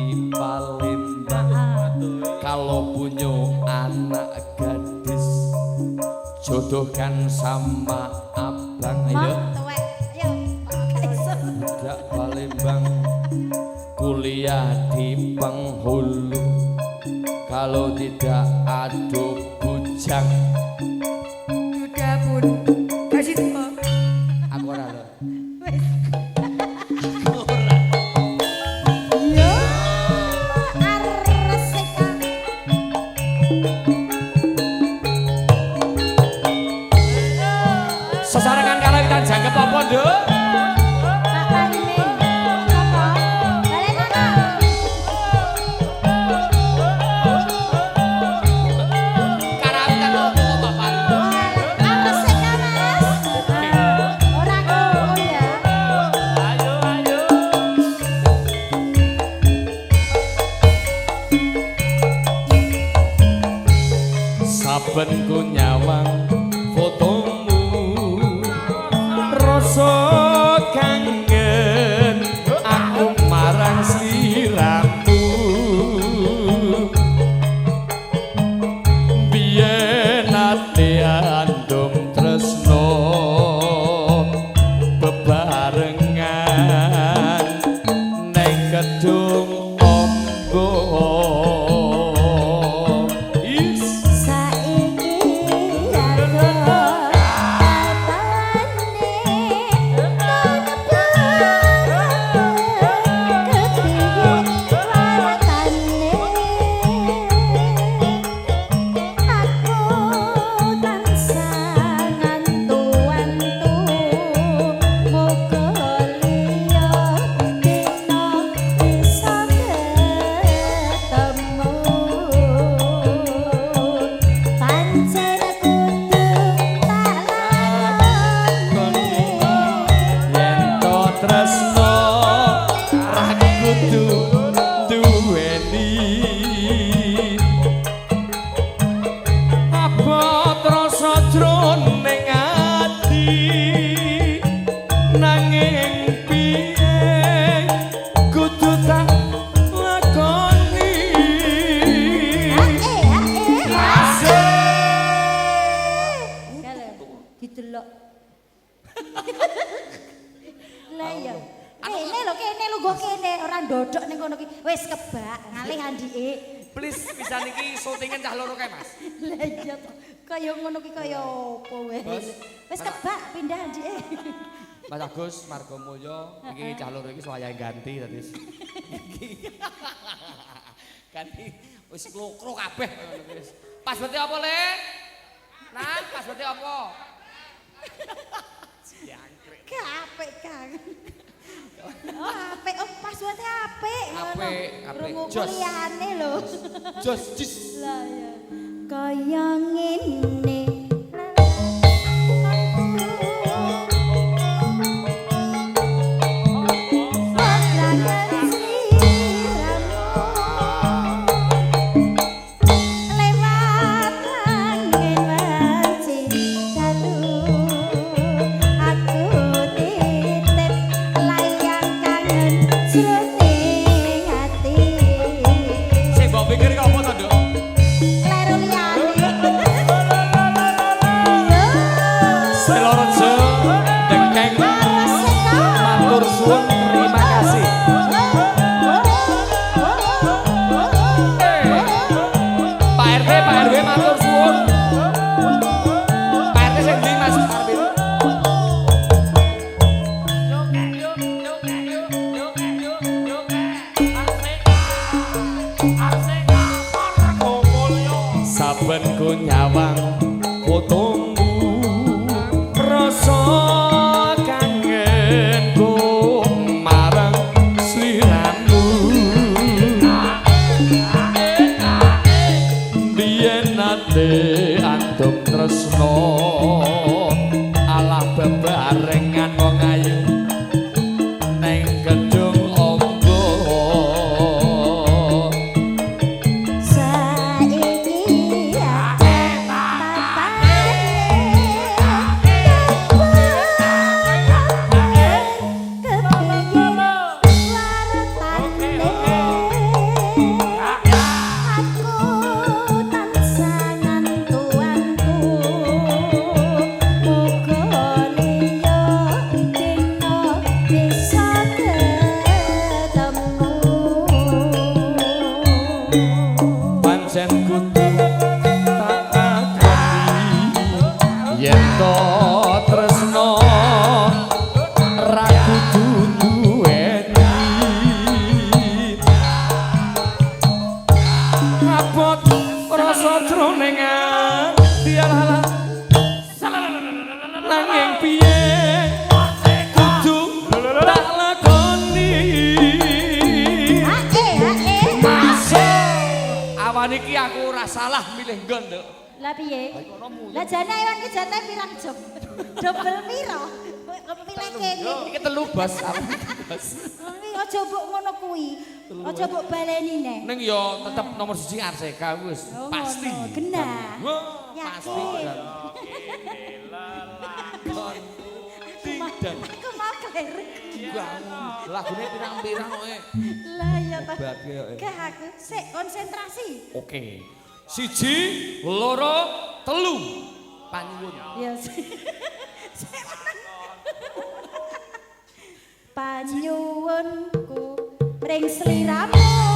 di Palembang. Kalau punya anak gadis, jodohkan sama abang. Ayo. Tuwek. Ayo. Gak iso. Budak Palembang kuliah di Penghulu. Kalau tidak aduh bujang. Duda pun. Kasih tuh. Aku ora lho. Wis. Yo, arsika. Sesarengan karawitan jangkep apa, Nduk? Pak Parimin. Sapa? Balenono. Karawitan apa Pak Parimin? Arsika, Mas. Ora krungu ya. Ayo, ayo. Saben ku nyawang fotomu, rasa kangen aku marang sliramu. Biyen ate andum tresno bebarengan neng kedung ombo. Is. Saiki aku tatane kepiye waratane, aku tansah ngantu-antu muga liya dina bisa ketemu. Pancen kudu tak lakoni. Yen to tresno ra kudu duweni, abot rasa jroning ati, nanging piye kudu tak lakoni. Eh, eh. Asik. Didelok. Lah iya. Kene lho, kene lho, nggo kene ora ndodok ning kono ki. Wis kebak ngalih andike. Please bisa niki syutingan cah loro kae, Mas. Lah iya to. Kaya ngono ki kaya apa wae. Bos. Wis kebak pindah andike. Mas Agus Margomulyo iki cah loro iki wayahe ganti dadi. Iki. Ganti wis klokro kabeh ngono wis. Password apa, Le? Nang, password apa? Jangkrik. Gak apik, Kang. Oh, apik. Oh, password apik ngono. Apik, apik. Krungu Jos. kuliahane lho. Jos jis. Lah ya. Kaya ngene. Lelakon sliramu lewat angin wanci dalu, aku titip layang kangen jroning ati. Sing mbok pikir kok apa to, Nduk? Kleru liyane. Selorejo Dengkeng matur suwun, terima kasih. Pak RT, Pak RW matur suwun. Pak RT sing ndi Mas Arvin? Saben ku nyawang fotomu, rasa kangenku marang sliramu. Biyen nate andum tresno alah bebarengan wong ayu neng gedung ombo. Saiki aku tatane kepiye waratane, Awan iki aku ora salah milih nggon, Nduk. Lah piye? Lah kono muyeng. Lah jane awan ki jatah pirang jam? Dobel piro? Kok pilih kene. Iki telu bos, aku bos. Kuwi aja mbok ngono kuwi. Aja mbok baleni neh. Ning yo tetep nomor 1 Arseka wis Oh, pasti. ngono. Genah. Wah, pasti. Yakin. Tidak. Aku mau kleru. Lagune pirang-pirang kok. Lah iya ta. Obat ya, eh. Gak aku sik konsentrasi. Oke. Siji, loro, telu. Panyuwun. Ya sik. Sik meneng. Panyuwunku ring sliramu.